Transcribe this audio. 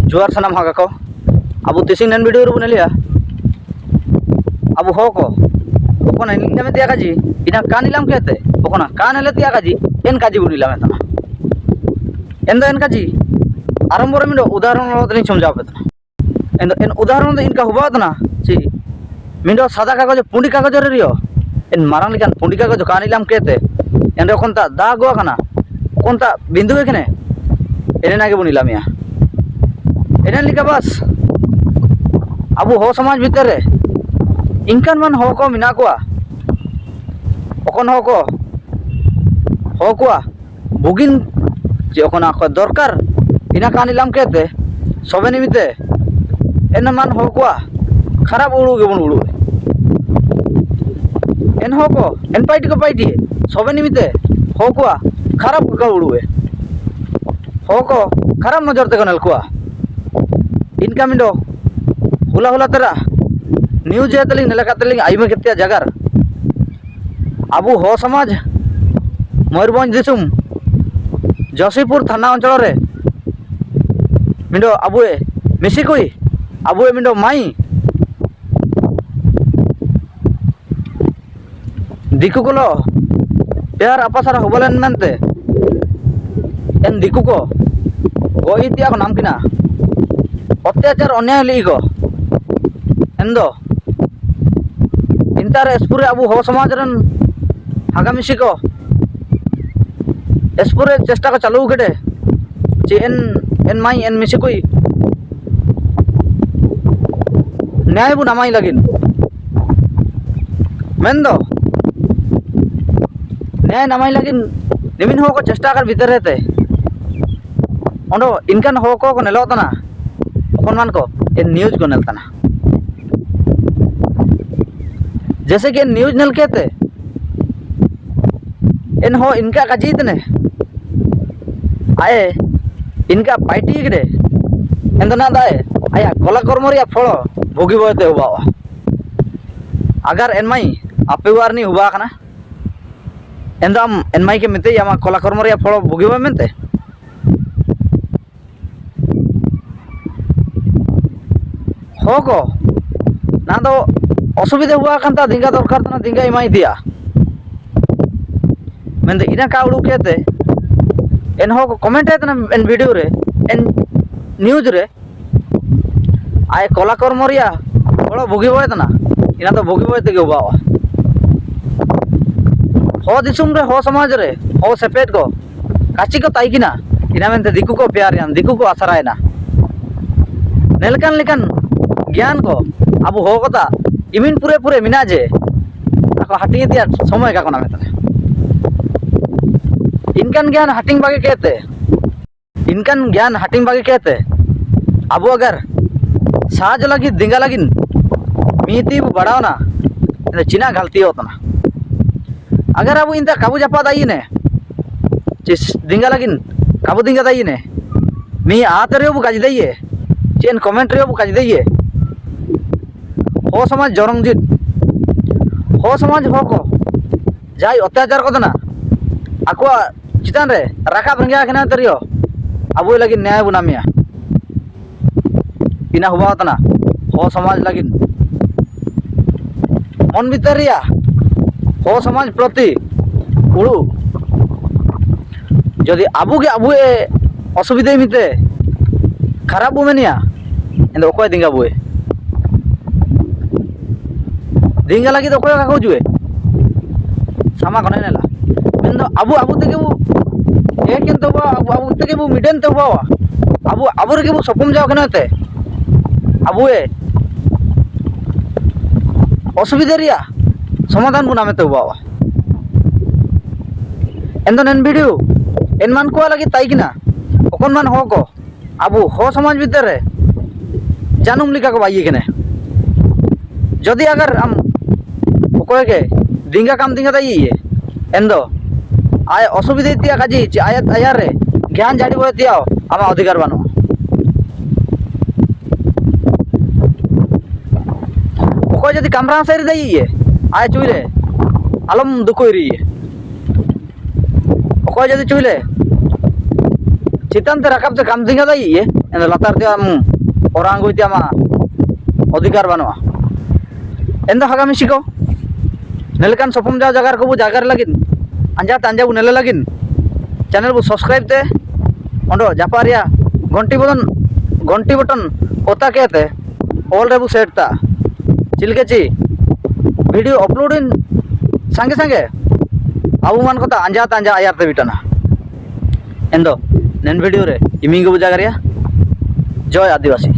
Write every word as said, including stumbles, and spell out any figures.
ᱡᱚᱦᱟᱨ ᱥᱟᱱᱟᱢ ᱦᱟᱜᱟ ᱠᱚ᱾ ᱟᱵᱚ ᱛᱤᱥᱤᱝ ᱱᱮᱱ video ᱨᱮᱵᱚᱱ ᱧᱮᱞᱮᱭᱟ᱾ ᱟᱵᱚ ᱦᱚᱲ ᱠᱚ, ᱚᱠᱚᱱᱟ ᱤᱱᱟᱹᱢ ᱛᱮᱭᱟ ᱠᱟᱡᱤ, ᱤᱱᱟ ᱠᱟᱱ ᱤᱞᱟᱢ ᱠᱮᱛᱮ, ᱚᱠᱚᱱᱟ ᱠᱟᱱ ᱦᱮᱞᱮ ᱛᱮᱭᱟ ᱠᱟᱡᱤ, ᱮᱱ ᱠᱟᱡᱤ ᱵᱚᱱ ᱤᱞᱟᱢ ᱮ ᱛᱟᱦᱮᱱᱟ᱾ ᱮᱱ ᱫᱚ ᱮᱱ ᱠᱟᱡᱤ, ᱟᱨᱟᱢᱵᱚ ᱨᱮ ᱢᱤᱫ ᱩᱫᱟᱦᱚᱨᱚᱱ ᱞᱟᱛᱟᱨ ᱨᱤᱧ ᱥᱚᱢᱡᱷᱟᱣ ᱟᱯᱮ ᱛᱟᱦᱮᱱᱟ᱾ ᱮᱱ ᱫᱚ ᱮᱱ ᱩᱫᱟᱦᱚᱨᱚᱱ ᱫᱚ ᱤᱱᱠᱟ ᱦᱩᱵᱟ ᱛᱟᱦᱮᱱᱟ, ᱪᱮ ᱢᱤᱫ ᱥᱟᱫᱟ ᱠᱟᱜᱚᱡᱽ, ᱯᱩᱸᱰᱤ ᱠᱟᱜᱚᱡᱽ ᱨᱮ ᱨᱤᱭᱚ, ᱮᱱ ᱢᱟᱨᱟᱝ ᱞᱮᱠᱟᱱ ᱯᱩᱸᱰᱤ ᱠᱟᱜᱚᱡᱽ ᱠᱟᱱ ᱤᱞᱟᱢ ᱠᱮᱛᱮ, ᱮᱱ ᱨᱮ ᱚᱠᱚᱱᱛᱟ ᱫᱟᱜᱚᱜ ᱠᱟᱱᱟ, ᱚᱠᱚᱱᱛᱟ ᱵᱤᱱᱫᱩ ᱮ ᱠᱟᱱᱮ, ᱮᱱᱮ ᱱᱟ ᱜᱮ ᱵᱚᱱ ᱤᱞᱟᱢᱮᱭᱟ᱾ ᱮᱱᱮ ᱞᱮᱠᱟ ᱵᱟᱥ, ᱟᱵᱚ ᱦᱚᱲ ᱥᱚᱢᱟᱡᱽ ᱵᱷᱤᱛᱤᱨ ᱨᱮ ᱤᱱᱠᱟᱱ ᱢᱟᱱ ᱦᱚᱲ ᱠᱚ ᱢᱮᱱᱟᱜ ᱠᱚᱣᱟ, ᱚᱠᱚᱱ ᱦᱚᱲ ᱠᱚ, ᱦᱚᱲ ᱠᱚᱣᱟ ᱵᱩᱜᱤᱱ ᱪᱮ ᱚᱠᱚᱱᱟ ᱠᱚ ᱫᱚᱨᱠᱟᱨ, ᱤᱱᱟ ᱠᱟᱱ ᱤᱞᱟᱢ ᱠᱮᱛᱮ, ᱥᱚᱵᱮ ᱱᱤᱢᱤᱛᱮ, ᱮᱱ ᱢᱟᱱ ᱦᱚᱲ ᱠᱚᱣᱟ ᱠᱷᱟᱨᱟᱯ ᱩᱲᱩ ᱜᱮᱵᱚᱱ ᱩᱲᱩ᱾ ᱮᱱ ᱦᱚᱲ ᱠᱚ, ᱮᱱ ᱯᱟᱭᱴᱤ ᱠᱚ ᱯᱟᱭᱴᱤ, ᱥᱚᱵᱮ ᱱᱤᱢᱤᱛᱮ, ᱦᱚᱲ ᱠᱚᱣᱟ ᱠᱷᱟᱨᱟᱯ ᱠᱚ ᱩᱲᱩ᱾ ᱦᱚᱲ ᱠᱚ ᱠᱷᱟᱨᱟᱯ ᱱᱚᱡᱚᱨ ᱛᱮᱠᱚ ᱧᱮᱞ ᱠᱚᱣᱟ᱾ ᱤᱱᱠᱟ ᱢᱤᱫ ᱫᱚ ᱦᱚᱞᱟ ᱦᱚᱞᱟ ᱛᱟᱨᱟ news ᱮ ᱛᱟᱞᱤᱧ ᱱᱮᱞᱟ ᱠᱟᱛᱮ ᱞᱤᱧ ᱟᱭᱢᱟ ᱠᱮᱛᱮᱭᱟ ᱡᱟᱜᱟᱨ ᱟᱵᱚ ᱦᱚᱲ ᱥᱚᱢᱟᱡᱽ ᱢᱚᱭᱩᱨᱵᱷᱚᱸᱡᱽ ᱫᱤᱥᱚᱢ ᱡᱚᱥᱤᱯᱩᱨ ᱛᱷᱟᱱᱟ ᱚᱧᱪᱚᱞ ᱨᱮ ᱢᱤᱫ ᱫᱚ ᱟᱵᱚᱭᱮ ᱢᱤᱥᱤ ᱠᱚᱭ ᱟᱵᱚᱭᱮ ᱢᱤᱫ ᱫᱚ ᱢᱟᱭ ᱫᱤᱠᱩ ᱠᱚᱞᱚ ᱯᱮᱭᱟᱨ ᱟᱯᱟᱥᱟᱨ ᱦᱚᱵᱚᱞᱮᱱ ᱢᱮᱱᱛᱮ ᱮᱱ ᱫᱤᱠᱩ ᱠᱚ ᱜᱚᱡ ᱤᱫᱤᱭᱟ ᱠᱚ ᱱᱟᱢ ᱠᱤᱱᱟ ᱚᱛᱛᱟᱪᱟᱨ ᱚᱱᱭᱟᱭ ᱞᱤ ᱠᱚ ᱮᱱ ᱫᱚ ᱤᱱᱛᱟᱨ ᱮᱥᱯᱩᱨᱮ ᱟᱵᱚ ᱦᱚᱲ ᱥᱚᱢᱟᱡᱽ ᱨᱮᱱ ᱦᱟᱜᱟ ᱢᱤᱥᱤ ᱠᱚ ᱮᱥᱯᱩᱨᱮ ᱪᱮᱥᱴᱟ ᱠᱚ ᱪᱟᱞᱩ ᱠᱮᱫᱮ ᱪᱮ ᱮᱱ ᱮᱱ ᱢᱟᱭ ᱮᱱ ᱢᱤᱥᱤ ᱠᱚᱭ ᱱᱮᱭᱟᱭ ᱵᱚ ᱱᱟᱢᱟᱭ ᱞᱟᱹᱜᱤᱫ᱾ ᱢᱮᱱᱫᱚ, ᱱᱮᱭᱟᱭ ᱱᱟᱢᱟᱭ ᱞᱟᱹᱜᱤᱫ ᱱᱤᱢᱤᱱ ᱦᱚᱲ ᱠᱚ ᱪᱮᱥᱴᱟ ᱟᱠᱟᱫ ᱵᱷᱤᱛᱟᱹᱨ ᱨᱮ ᱛᱮ, ᱚᱸᱰᱮ ᱤᱱᱠᱟᱱ ᱦᱚᱲ ᱠᱚ ᱠᱚ ᱱᱮᱞᱚᱜ ᱛᱟᱱᱟ, ᱚᱠᱷᱚᱱ ᱢᱟᱱ ᱠᱚ ᱮ news ᱠᱚ ᱱᱮᱞ ᱛᱟᱱᱟ᱾ ᱡᱮᱥᱮ ᱠᱤ news ᱱᱮᱞ ᱠᱮᱛᱮ, ᱮᱱᱦᱚᱸ ᱤᱱᱠᱟ ᱠᱟᱡᱤ ᱛᱮᱱᱮ, ᱟᱭᱮ ᱤᱱᱠᱟ ᱯᱟᱭᱴᱤ ᱠᱮᱫᱮ, ᱮᱱᱫᱚ ᱱᱟ ᱫᱟᱭ, ᱟᱭᱟᱜ ᱠᱚᱞᱟ ᱠᱚᱨᱢᱚ ᱨᱮᱭᱟᱜ ᱯᱷᱚᱞ ᱵᱷᱩᱜᱤ ᱵᱚᱭ ᱛᱮ ᱦᱩᱵᱟᱣᱟ᱾ ᱟᱜᱟᱨ ᱮᱱᱢᱟᱭ ᱟᱯᱮ ᱚᱲᱟᱜ ᱨᱤᱱᱤᱡ ᱦᱩᱵᱟ ᱠᱟᱱᱟ, ᱮᱱᱫᱚ ᱟᱢ ᱮᱱᱢᱟᱭ ᱠᱮ ᱢᱮᱛᱟᱭᱟ ᱟᱢᱟᱜ ᱠᱚᱞᱟ ᱠᱚᱨᱢᱚ ᱨᱮᱭᱟᱜ ᱯᱷᱚᱞ ᱵᱷᱩᱜᱤ ᱵᱚᱭ ᱢᱮᱱᱛᱮ? ᱦᱚᱲ ᱠᱚ, ᱱᱟ ᱫᱚ ᱚᱥᱩᱵᱤᱫᱷᱟ ᱦᱩᱭᱩᱜ ᱠᱟᱱ ᱛᱟ, ᱫᱤᱝᱜᱟ ᱫᱚᱨᱠᱟᱨ ᱛᱟᱱᱟ, ᱫᱤᱝᱜᱟ ᱮᱢᱟᱭ ᱛᱮᱭᱟ᱾ ᱢᱮᱱᱫᱚ ᱤᱱᱟᱹ ᱠᱟ ᱩᱲᱩᱠ ᱠᱮᱛᱮ, ᱮᱱ ᱦᱚᱲ ᱠᱚ comment ᱮᱫ ᱛᱟᱦᱮᱱᱟ, ᱮᱱ video ᱨᱮ, ᱮᱱ news ᱨᱮ, ᱟᱡ ᱠᱚᱞᱟ ᱠᱚᱨᱢᱚ ᱨᱮᱭᱟᱜ ᱦᱚᱲ ᱵᱩᱜᱤ ᱵᱚᱭ ᱛᱟᱦᱮᱱᱟ, ᱤᱱᱟᱹ ᱫᱚ ᱵᱩᱜᱤ ᱵᱚᱭ ᱛᱮᱜᱮ ᱚᱵᱷᱟᱣᱟ᱾ ᱦᱚᱲ ᱫᱤᱥᱚᱢ ᱨᱮ, ᱦᱚᱲ ᱥᱚᱢᱟᱡᱽ ᱨᱮ, ᱦᱚᱲ ᱥᱮᱯᱮᱫ ᱠᱚ, ᱠᱟᱪᱤ ᱠᱚ ᱛᱟᱦᱮᱸ ᱠᱟᱱᱟ, ᱤᱱᱟᱹ ᱢᱮᱱᱛᱮ ᱫᱤᱠᱩ ᱠᱚ ᱯᱮᱭᱟᱨᱮᱱ, ᱫᱤᱠᱩ ᱠᱚ ᱟᱥᱨᱟᱭᱮᱱᱟ᱾ ᱱᱮᱞᱮᱠᱟᱱ ᱞᱮᱠᱟᱱ ᱜᱮᱭᱟᱱ ᱠᱚ ᱟᱵᱚ ᱦᱚᱲ ᱠᱚ ᱛᱟ ᱤᱢᱤᱱ ᱯᱩᱨᱮ ᱯᱩᱨᱮ ᱢᱮᱱᱟᱜᱼᱟ ᱡᱮ, ᱟᱠᱚ ᱦᱟᱹᱴᱤᱧ ᱛᱮᱭᱟᱜ ᱥᱚᱢᱚᱭ ᱠᱟᱠᱚ ᱱᱟᱢᱮ ᱛᱟᱦᱮᱱᱟ᱾ ᱤᱱᱠᱟᱱ ᱜᱮᱭᱟᱱ ᱦᱟᱹᱴᱤᱧ ᱵᱟᱜᱮ ᱠᱮᱛᱮ, ᱤᱱᱠᱟᱱ ᱜᱮᱭᱟᱱ ᱦᱟᱹᱴᱤᱧ ᱵᱟᱜᱮ ᱠᱮᱛᱮ, ᱟᱵᱚ ᱟᱜᱟᱨ ᱥᱟᱦᱟᱡᱽ ᱞᱟᱹᱜᱤᱫ, ᱫᱤᱝᱜᱟ ᱞᱟᱹᱜᱤᱫ ᱢᱤᱫ ᱛᱮ ᱵᱚ ᱵᱟᱲᱟᱣᱱᱟ, ᱮᱱᱫᱚ ᱪᱤᱱᱟ ᱜᱟᱞᱛᱤ ᱦᱩᱭᱩᱜ ᱛᱟᱦᱮᱱᱟ᱾ ᱟᱜᱟᱨ ᱟᱵᱚ ᱤᱱᱛᱟ ᱠᱟᱵᱩ ᱡᱟᱯᱟᱫ ᱟᱭᱤᱱᱮ, ᱪᱮ ᱫᱤᱝᱜᱟ ᱞᱟᱹᱜᱤᱫ ᱠᱟᱵᱩ ᱫᱤᱝᱜᱟ ᱫᱟᱭᱤᱱᱮ, ᱢᱤ ᱟᱛ ᱨᱮ ᱵᱚ ᱠᱟᱡᱽ ᱫᱟᱭᱮ, ᱪᱮ comment ᱨᱮ ᱵᱚ ᱠᱟᱡᱽ ᱫᱟᱭᱮ, ᱦᱚ ᱥᱚᱢᱟᱡᱽ ᱡᱚᱨᱚᱝ ᱡᱤᱛ, ᱦᱚ ᱥᱚᱢᱟᱡᱽ ᱦᱚ ᱠᱚ ᱡᱟᱦᱟᱸᱭ ᱚᱛᱛᱟᱪᱟᱨ ᱠᱚ ᱛᱟᱦᱮᱱᱟ, ᱟᱠᱚᱣᱟᱜ ᱪᱮᱛᱟᱱ ᱨᱮ ᱨᱟᱠᱟᱵ ᱨᱮᱸᱜᱮᱡ ᱟᱠᱟᱱᱟ ᱛᱟᱹᱨᱤᱭᱚ, ᱟᱵᱚ ᱞᱟᱹᱜᱤᱫ ᱱᱮᱭᱟᱭ ᱵᱚᱱ ᱮᱢᱮᱭᱟ᱾ ᱤᱱᱟᱹ ᱦᱚᱵᱟᱣ ᱛᱟᱦᱮᱱᱟ ᱦᱚ ᱥᱚᱢᱟᱡᱽ ᱞᱟᱹᱜᱤᱫ᱾ ᱢᱚᱱ ᱵᱷᱤᱛᱟᱹᱨ ᱨᱮᱭᱟᱜ ᱦᱚ ᱥᱚᱢᱟᱡᱽ ᱯᱨᱚᱛᱤ ᱩᱲᱩ, ᱡᱩᱫᱤ ᱟᱵᱚ ᱜᱮ ᱟᱵᱚ ᱮ ᱚᱥᱩᱵᱤᱫᱷᱟᱭ ᱢᱤᱫ ᱛᱮ ᱠᱷᱟᱨᱟᱯ ᱵᱚ ᱢᱮᱱᱮᱭᱟ, ᱮᱱᱫᱚ ᱚᱠᱚᱭ ᱫᱤᱝᱜᱟ ᱵᱚᱭ? ᱫᱤᱝᱜᱟ ᱞᱟᱹᱜᱤᱫ ᱚᱠᱚᱭ ᱦᱚᱸ ᱵᱟᱠᱚ ᱦᱤᱡᱩᱜᱼᱮ᱾ ᱥᱟᱢᱟ ᱠᱚᱱᱮ ᱱᱮᱞᱟ᱾ ᱢᱮᱱᱫᱚ ᱟᱵᱚ, ᱟᱵᱚ ᱛᱮᱜᱮ ᱵᱚ, ᱮᱠᱮᱱ ᱛᱮᱵᱚ, ᱟᱵᱚ, ᱟᱵᱚ ᱛᱮᱜᱮ ᱵᱚ ᱢᱤᱰᱮᱱ ᱛᱮᱵᱚ, ᱟᱵᱚ, ᱟᱵᱚ ᱨᱮᱜᱮ ᱵᱚ ᱥᱚᱯᱚᱢ ᱡᱟᱣ ᱠᱟᱱᱟ ᱛᱮ᱾ ᱟᱵᱚ ᱮ ᱚᱥᱩᱵᱤᱫᱷᱟ ᱨᱮᱭᱟᱜ ᱥᱚᱢᱟᱫᱷᱟᱱ ᱵᱚ ᱱᱟᱢᱮ ᱛᱮᱵᱚ᱾ ᱮᱱᱫᱚ ᱱᱮᱱ video, ᱮᱱ ᱢᱟᱱ ᱠᱚᱣᱟ ᱞᱟᱹᱜᱤᱫ ᱛᱟᱭ ᱠᱤᱱᱟ᱾ ᱚᱠᱚᱱ ᱢᱟᱱ ᱦᱚ ᱠᱚ᱾ ᱟᱵᱚ ᱦᱚᱲ ᱥᱚᱢᱟᱡᱽ ᱵᱷᱤᱛᱤᱨ ᱨᱮ ᱡᱟᱹᱱᱩᱢ ᱞᱮᱠᱟ ᱠᱚ ᱵᱟᱭᱤᱭᱮ ᱠᱟᱱᱟ᱾ ᱡᱚᱫᱤ ᱟᱜᱟᱨ ᱟᱢ ᱚᱠᱚᱭ ᱜᱮ ᱫᱤᱝᱜᱟ ᱠᱟᱢ ᱫᱤᱝᱜᱟ ᱫᱟᱭᱤᱭᱮ, ᱮᱱᱫᱚ ᱟᱭ ᱚᱥᱩᱵᱤᱫᱷᱟ ᱛᱮᱭᱟᱜ ᱠᱟᱡᱮ ᱪᱮ ᱟᱭᱟᱜ ᱟᱭᱟᱨ ᱨᱮ ᱜᱮᱭᱟᱱ ᱡᱟᱹᱲᱤ ᱵᱚᱭ ᱛᱮᱭᱟᱜ ᱟᱢᱟᱜ ᱚᱫᱷᱤᱠᱟᱨ ᱵᱟᱹᱱᱩᱜᱼᱟ᱾ ᱚᱠᱚᱭ ᱡᱚᱫᱤ ᱠᱟᱢᱨᱟ ᱥᱮᱫ ᱨᱮ ᱫᱟᱭᱤᱭᱮ, ᱟᱭ ᱪᱩᱭ ᱨᱮ ᱟᱞᱚᱢ ᱫᱩᱠᱩᱭ ᱨᱤᱭᱮ᱾ ᱚᱠᱚᱭ ᱡᱩᱫᱤ ᱪᱩᱭᱞᱮ ᱪᱮᱛᱟᱱ ᱛᱮ ᱨᱟᱠᱟᱵ ᱛᱮ ᱠᱟᱢ ᱫᱤᱝᱜᱟ ᱫᱟᱭᱤᱭᱮ, ᱮᱱᱫᱚ ᱞᱟᱛᱟᱨ ᱛᱮ ᱟᱢ ᱚᱨᱟᱝ ᱜᱚᱭ ᱛᱮ ᱟᱢᱟᱜ ᱚᱫᱷᱤᱠᱟᱨ ᱵᱟᱹᱱᱩᱜᱼᱟ᱾ ᱮᱱᱫᱚ ᱦᱟᱜᱟ ᱢᱤᱥᱤ ᱠᱚ, ᱱᱮᱞᱮᱠᱟᱱ ᱥᱚᱯᱚᱢ ᱡᱟᱣ ᱡᱟᱜᱟᱨ ᱠᱚᱵᱚ ᱡᱟᱜᱟᱨ ᱞᱟᱹᱜᱤᱫ, ᱟᱸᱡᱟ ᱛᱮ ᱟᱸᱡᱟ ᱵᱚ ᱱᱮᱞᱮ ᱞᱟᱹᱜᱤᱫ, channel ᱵᱚ subscribe ᱛᱮ, ᱚᱸᱰᱮ ᱡᱟᱯᱟᱜ ᱨᱮᱭᱟᱜ ᱜᱷᱚᱱᱴᱤ ᱵᱚᱴᱚᱱ, ᱜᱷᱚᱱᱴᱤ ᱵᱚᱴᱚᱱ ᱚᱛᱟ ᱠᱮᱛᱮ all ᱨᱮᱵᱚ set ᱛᱟ᱾ ᱪᱤᱞᱠᱟ ᱪᱤ video upload ᱤᱱ ᱥᱟᱸᱜᱮ ᱥᱟᱸᱜᱮ ᱟᱵᱚ ᱢᱟᱱ ᱠᱚᱛᱟ ᱟᱸᱡᱟ ᱛᱮ ᱟᱸᱡᱟ ᱟᱭᱟᱨ ᱛᱮ ᱵᱤᱴᱟᱱᱟ᱾ ᱮᱱᱫᱚ ᱱᱮᱱ video ᱨᱮ ᱤᱢᱤᱝ ᱜᱮᱵᱚ ᱡᱟᱜᱟᱨ ᱨᱮᱭᱟ᱾ ᱡᱚᱭ ᱟᱹᱫᱤᱵᱟᱹᱥᱤ᱾